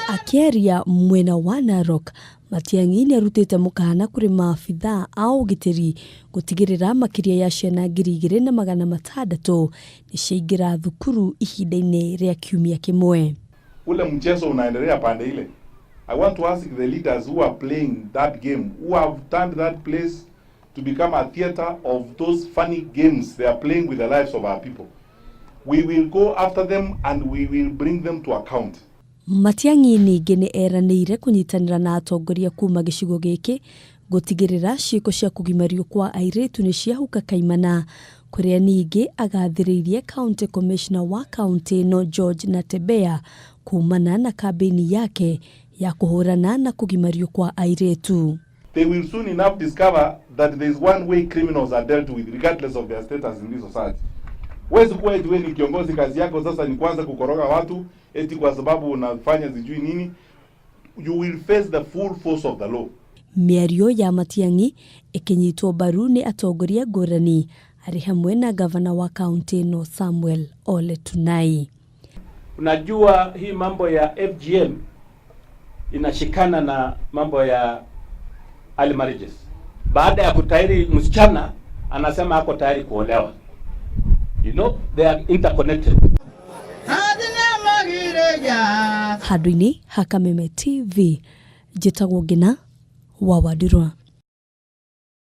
Akĩaria mwena wa Narok, Matiang'i nĩarutĩte mũkana kũrĩ maabithaa a ũgitĩri gũtigĩrĩra makĩria ya ciana 2600 nĩciaingĩra thukuru ihinda-inĩ rĩa kiumia kĩmwe. Ule mchezo unaendelea pande ile. I want to ask the leaders who are playing that game, who have turned that place to become a theater of those funny games they are playing with the lives of our people. We will go after them and we will bring them to account. Matiang'i ningĩ nĩ eranĩire kũnyitanĩra na atongoria kuma gĩcigo gĩkĩ gũtigĩrĩra ciĩko cia kũgimario kwa airĩtu nĩ ciahuka kaimana, kũrĩa ningĩ agathĩrĩirie County Commissioner wa kaunti ĩno George Natembeya kumana na kambĩini yake ya kũhũrana na kũgimario kwa airĩtu. They will soon enough discover that there is one way criminals are dealt with regardless of their status in this society. Huwezi kuwa eti wewe ni kiongozi, kazi yako sasa ni kwanza kukoroga watu eti kwa sababu unafanya sijui nini. You will face the full force of the law. Mĩario ya Matiang'i ĩkĩnyitwo mbaru nĩ atongoria ngũrani arĩ hamwe na gavana wa kaunti ĩno Samuel Ole Tunai. Unajua hii mambo ya FGM inashikana na mambo ya early marriages. Baada ya kutahiri msichana anasema ako tayari kuolewa. They are interconnected. Handũ-inĩ ha Kameme TV, njĩtagwo Ngina wa Wandirwa.